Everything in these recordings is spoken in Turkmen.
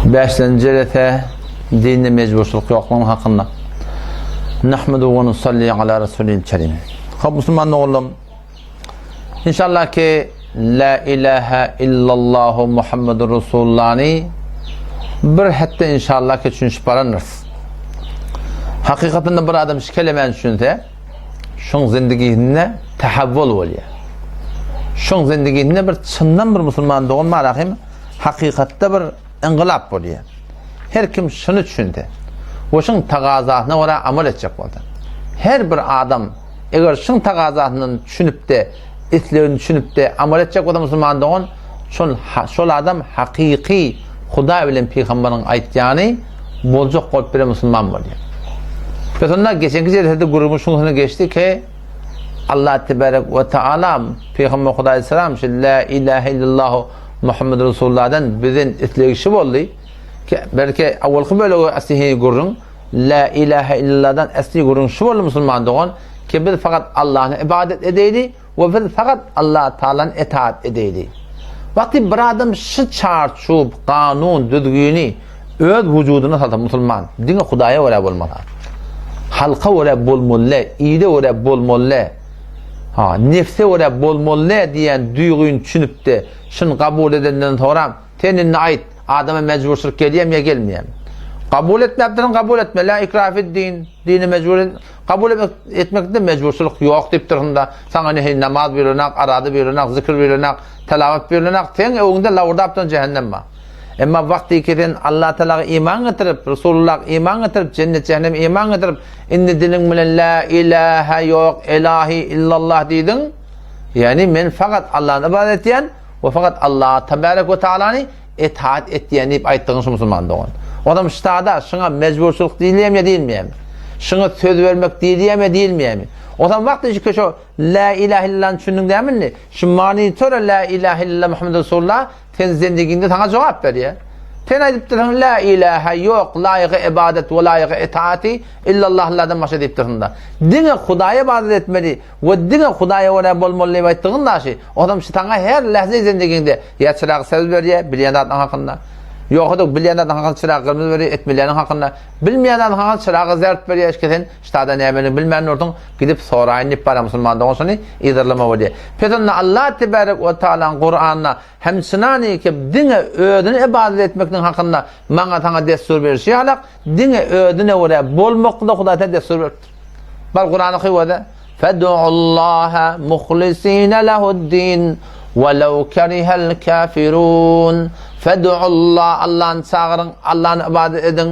Bäşlenji jelese dinde mejburçylyk ýoklugynyň hakynda. Nahmedu we nusalli ala rasulil kerim. Hop musulman doganlarym. İnşallah ki La ilahe illallahu Muhammedur Resulullah'ny bir hetde inşallah ki düşünişip barandyrys. Hakykatynda bir adam şu kelemäni düşünse, şoň zindigisinde tahavvul bolýar. Şoň zindigisinde bir çyndan bir musulman dogan bar ahim, hakykatda bir yngylap bolýar. Her kim şuny düşünse we şuň tagazasyna görä amal etjek bolsa. Her bir adam eger şuň tagazasyndan düşünip-de, islegini düşünip-de amal etjek bolsa musulman dogan, şol şol adam hakyky Hudaý bilen pygamberiň aýtýany boljak bolup bilen musulman bolýar. Biz onda geçenki jelsede gürrüňiz şuňusyna geçdi ki, Allah tebarek we taala Pygamber Hudaý salam şu la ilahe illallahu Muhammed Resulullah'dan bizden islegi şu boldy ki belki awalky bölegi asli gürrüň la ilahe illallah'dan asli gürrüň şu boldy musulman dogan ki biz fakat Allah'na ibadet edeyli we biz fakat Allah Taala'na itaat edeyli. Wagty bir adam şu çarçup, kanun, düzgüni öz vücuduna salsa musulman, diňe Hudaýa görä bolmaly. Halka görä bolmaly, ile görä bolmaly. Ha, nefse görä bolmaly diýen duýgyny düşünip-de, şuny kabul edenden soňra sen indi aýt, adama mejburçylyk gelýärmi ýa gelmeýärmi? Kabul etmäpdirsiň, kabul etme. La ikrahe fid-din, dini mejbur kabul etmekde mejburçylyk ýok diýipdirsiň-de. Saňa nehi namaz buýrulanak, arada buýrulanak, zikr buýrulanak, telawat buýrulanak, seň öňüňde lawurdap duran jähennem bar. Emma wagty ki sen Allah Tealaga iman getirip, Resulullaha iman getirip, jennet jähenneme iman getirip, indi diliň bilen la ilaha ýok, elahi illallah diýdiň, ýagny men fakat Allahny ibadet etýän we fakat Allaha tebarek we taalany itaat etýän diýip aýtdygyň şu musulman dogan. Onam ştada şuňa mejburçylyk diýilýärmi ýa diýilmeýärmi? Şuňa söz bermek diýilýärmi ýa diýilmeýärmi? Onam wagty ki şu la ilaha illallany düşündiň dämi indi? Şu manyny töre la ilaha illallah Muhammed Resulullah Sen zendigiňde saňa jogap berýär. Sen aýdypdyrsyň la ilaha ýok laýygy ibadet we laýygy itaati illallah Allahdan başga diýipdirsiň-da. Diňe Hudaýa ibadet etmeli we diňe Hudaýa görä bolmaly diýip aýtdygyň daşy. Onam şu saňa her lähze zendigiňde ýa çyragy söz berýär bilýän zadyň hakynda. Ýogsa-da bilýän zadyň hakynda çyragy gyrmyzy berýär etmelýäniň hakynda. Bilmeýän zadyň hakynda çyragy zert berýär eşke sen ştada nämeni bilmän dursuň gidip soraýyn diýip barýan musulman dogan şony yzarlama bolýar. Pes onda Allah tebarek we taalaň Kuranda hem çynany ki diňe özüne ibadet etmekniň hakynda maňa saňa dessur berişi ýalak diňe özüne görä bolmakda Hudaý taala dessur beripdir. Bar Kurany oky Fed'ullaha muhlisina lehu'd-din welew kerihel kafirun. Fed'ullah Allahny çagyryň, Allahny ibadet ediň.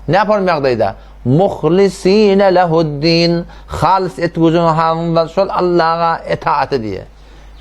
Näme ýagdaýda? Muhlisine lehu'd-din, halys etgüjüň halyňda şol Allaha etaat edýär.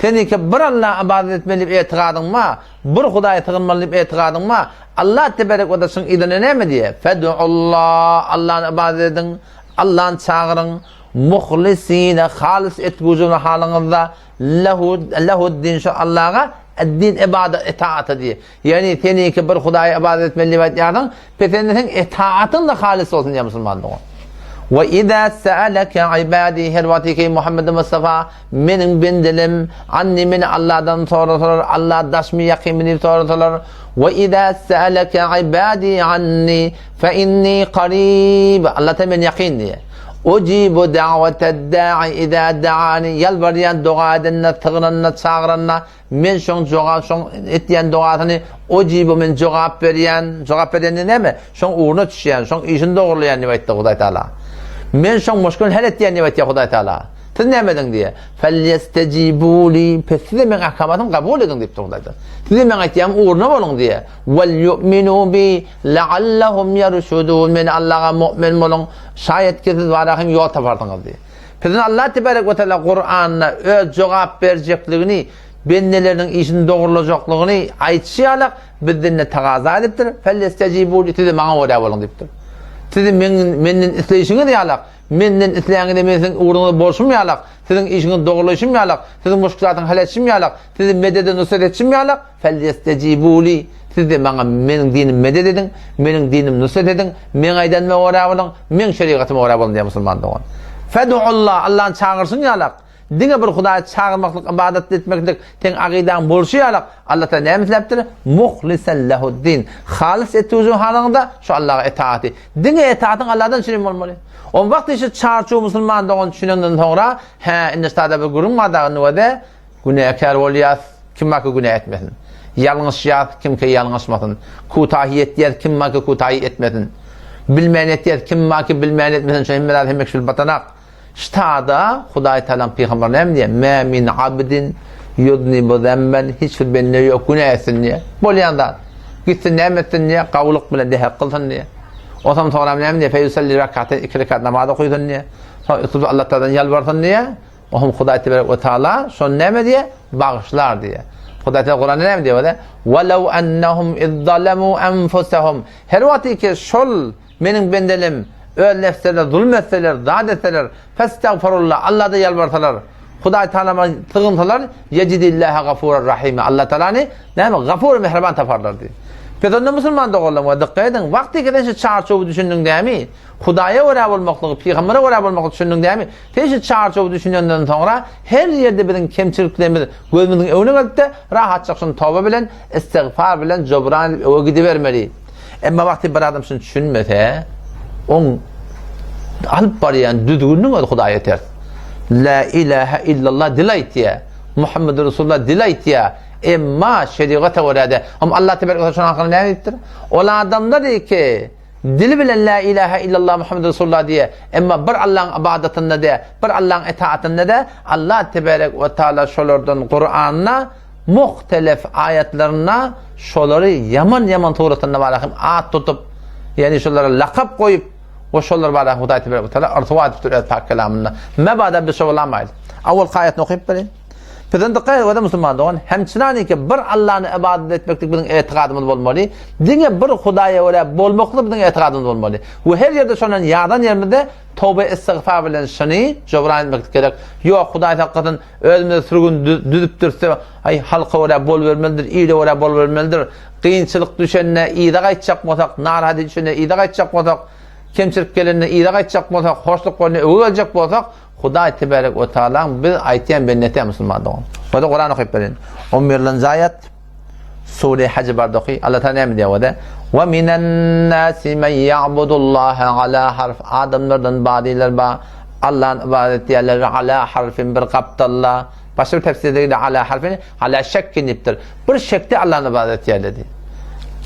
Seniňki bir Allaha ybadat etmeli diýip etigadyň bar, bir Hudaýa sygynmaly diýip etigadyň bar. Allah teberek we taala şuň yzyna näme diýýär? Fed'ullah, Allahny ybadat ediň, Allahny çagyryň. Muhlisine, halys etgüjüň halyňyzda lehu lehu'd-din şol Allaha ed-din ybadat etaat edýär. Ýagny seniňki bir Hudaýa ybadat etmeli diýip aýtýarsyň, pes indi seň etaatyň-da halys bolsun diýýär musulman dogan. We iza sa'alaka ibadi her wagty ki Muhammed Mustafa meniň bendelem anni meni Allahdan sorasalar, Allah daşmy ýakynmy diýip sorasalar, we iza sa'alaka ibadi anni fe inni qarib Allah ta men ýakyn diýýär. Ujibu da'watad da'i iza da'ani ýalbarýan doga edende, sygynanda, çagyranda Men şoň jogap şoň etýän dogasyny ojibu men jogap berýän, jogap berýän diýen näme? Şoň ugruna düşýän, şoň işini dogrulaýan diýip aýtdy Hudaý Taala. Men şoň muşkilini hal etýän diýip aýtýar Hudaý Taala. Siz näme ediň diýýär. Felyestejibu li, pes siz meň ahkamatymy kabul ediň diýipdir Hudaý Taala. Siz meň aýtýanym ugruna boluň diýýär. Wal yu'minu bi la'allahum yarşudun. Men Allaha mu'min boluň, şaýat ki siz barahym ýol taparsyňyz diýýär. Biziň Allah tebarek we teala Kuranda öz jogap berjekligini, bendeleriniň işini dogrulajaklygyny aýtşy ýalak bizden de tagaza edipdir. Fellestejibuli siz maňa görä boluň diýipdir. Siz men menden isleýşiňiz ýalak, menden isläňizde men siziň ugruňyzda bolşum ýalak, siziň işiňizi dogrulaýşym ýalak, siziň muşkilatyňy hal etşim ýalak, sizi medede nusrat etşim ýalak, Felyestejibuli, siz-de maňa meniň dinim medet ediň, meniň dinim nusrat ediň, meň aýdanyma görä boluň, meň şerigatyma görä boluň diýýär musulman dogan. Fed'ullah, Allahny çagyryşyň ýalak. Diňe bir Hudaýy çagyrmaklyk, ybadat etmeklik seň agydaň bolşy ýalak, Allah Taala näme isläpdir? Muhlisen lehu'd-din. Halys etüwjüň halyňda şu Allaha etagaty. Diňe etagatyň Allahdan üçin bolmaly. O wagt şu çarçuw musulman dogan düşünenden soňra, hä, indi ştada bir gürrüň bar dagy nüwede, günäkär bolýas, kim barka günä etmesin. Ýalňyşýas, kimkä ýalňyşmasyn. Kutahy etýäs, kim barka kutahy etmesin. Bilmän etýäs, kim barka bilmän etmesin. Şu hemme zat hemme kişi batanak. Ştada Hudaý Tagalaň pygamberi näme diýýär? Mä min abdin yuznibu zemben hiç bir bende ýok günä etsin diýýär. Bolýan zat. Gitsin näme etsin diýýär? Gawulyk bilen dehek kylsyn diýýär. Onsoň soňra näme diýýär? Feýusalli rakateyn iki rekat namaz okysyn diýýär. Soň üstüne Allah Tagaladan ýalbarsyn diýýär. Ohm Hudaý teberek we taala şony näme diýýär? Bagyşlar diýýär. Hudaý Teala Kuranda näme diýýär? Walaw ennahum izzalamu anfusahum. Her wagt ki şol Meniň bendelim öz nefslerine zulum etseler, zat etseler, festagfirullah, Allahdan ýalbarsalar, Hudaý Tagalama sygynsalar, ýejidillaha gafurar rahima, Allah Tagalany näme gafur mähriban taparlar diýdi. Pes onda musulman doganlarym we dykgat ediň, wagty gelen şu çarçuwy düşündiň dämi? Hudaýa görä bolmaklygy, pygambere görä bolmaklygy düşündiň dämi? Sen şu çarçuwy düşünenden soňra her ýerde biziň kemçiliklerimiz gözümiziň öňüne gelipde, rahatjak şuny toba bilen, istigfar bilen jobran edip öe gidibermeli. Emma wagty bir adam şuny düşünmese, oň alyp barýan düzgüniniň özi Hudaýa ters. La ilahe illallah dil aýtýar. Muhammed Resulullah dil aýtýar. Emma şerigata görä-de, hem Allah tebarek we şonuň hakynda näme diýipdir? Ol adamlar ki, dili bilen la ilahe illallah Muhammed Resulullah diýe, emma bir Allahyň ybadatynda de, bir Allahyň itaatynda de, Allah tebarek we taala şolardan Kur'anda muhtelef aýatlarynda şolary ýaman-ýaman suratynda barahym at tutup, ýagny şolara lakap goýup we şolar barahym Hudaý tebarek we taala yrtyba edipdir öz pak kelamynda. Mebada biz şoglamaýly. Awalky aýatyny okyp bereýin. Bizden dykgat edip musulman dogan, hemçinaniki bir Allany ybadat etmeklik biziň etikadymyz bolmaly. Diňe bir Hudaýa görä bolmaklyk biziň etikadymyz bolmaly. We her ýerde şondan ýadan ýerimizde toba istigfar bilen şuny jobran etmeklik gerek. Ýok, Hudaý saklasyn, Özümize sürgün düzüpdirse, aý, halka görä bolubermelidir, ile görä bolubermelidir. Kynçylyk düşende yza gaýtjak bolsak, narahat düşende yza gaýtjak bolsak, kemçilik gelende yza gaýtjak bolsak, hoşluk bolanda öňe geljek bolsak, Hudaý tebarek we taalaň biz aýtýan bendesi musulman dogan. Onda Kuran okyp berin. 11-nji aýat Sure Haj barda oky. Allah Taala näme diýýär onda? Wa minan nasi men ya'budullaha ala harf. Adamlardan badylar ba Allah'ın ibadet edýärler ala harfin bir gapdalla. Başga bir tefsirde de ala harfin ala şekkin diýipdir. Bir şekde Allah'ın ibadet edýärler diýip.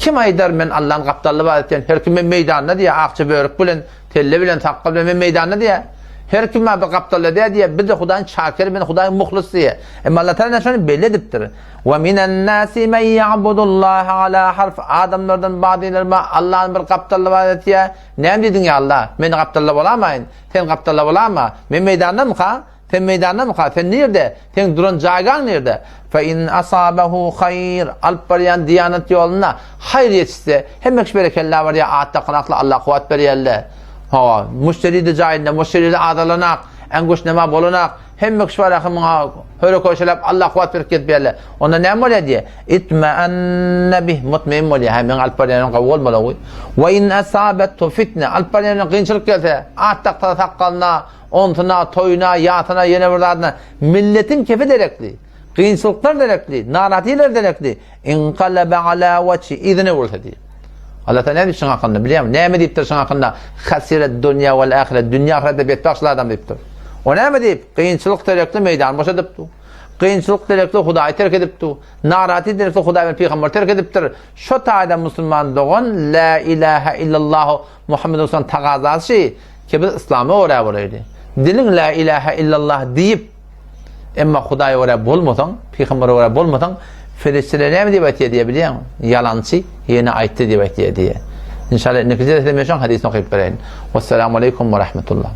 Kim aýdar men Allah'ın gapdalda ibadet edýän? Her kim men meýdanda diýýär, akça börük bilen Selle bilen, sakgal bilen men meýdanda diýýär. Her kim bir gapdalda diýýär, diýýär, biz-de Hudaýyň şakiri, men Hudaýyň muhlysy diýýär. Emma Allah Taala şony belli edipdir. Wa minan nasi men ya'budullaha ala harf. Adamlardan bazylar bar, Allahny bir gapdalda ibadat edýär. Näme diýdiň ýa Allah? Men gapdalda bolamaýyn. Sen gapdalda bolama. Men meýdandamyka? Sen meýdandamyka? Sen nirde? Seň duran jaýgaň nirde? Fe in asabahu haýr, alyp barýan diýanat ýolunda haýyr ýetişse, hemme kişi berekella barýar, at dakanakly Allah kuwwat berýärle. Hawa, müşderi-de jaýynda, müşderi-de azalanak, äňgüşnema bolanak, hemme kişi barýar, muňa höre-köşeläp Allah kuwwat berip gezip ýärle. Onda näme bolýar diýýär? Itma'anna bih, mutmeýin bolýar. Hä, meň alyp barýanym gowy bolmaly. Wa in asabethu fitne, alyp barýanyna kynçylyk gelse, at daksa sakgalyna, Onsyna, toýuna, ýasyna, ýene bir zadyna milletiň kefi derekli, kynçylyklar derekli, narahatlylar derekli, inkalebe ala wajhi, yzyna öwrülse diýip. Allah Taala näme diýip şuň hakynda bilýärmi? Näme diýipdir şuň hakynda? Hasiret dunýa wal ahiret, dünýä ahiretde betbagt şul adam diýipdir. O näme diýip? Kynçylyk derekli meýdany boşadypdy. Kynçylyk derekli Hudaýy terk edipdi. Narahatlyk derekli Hudaý bilen pygamberi terk edipdir. Şo taýda musulman dogan la ilaha illallahu Muhammed Resulyň tagazasy ki biz yslama görä bolaýly. Diliň la ilaha illallah diýip, emma Hudaýa görä bolmasaň, pygambere görä bolmasaň, ferişdeler näme diýip aýtýar diýe bilýäňmi? Ýalançy ýene aýtdy diýip aýtýar diýe. Inşallah indiki dersde men şoň hadysini okyp bereýin. Wassalamu aleýkum we rahmetullah.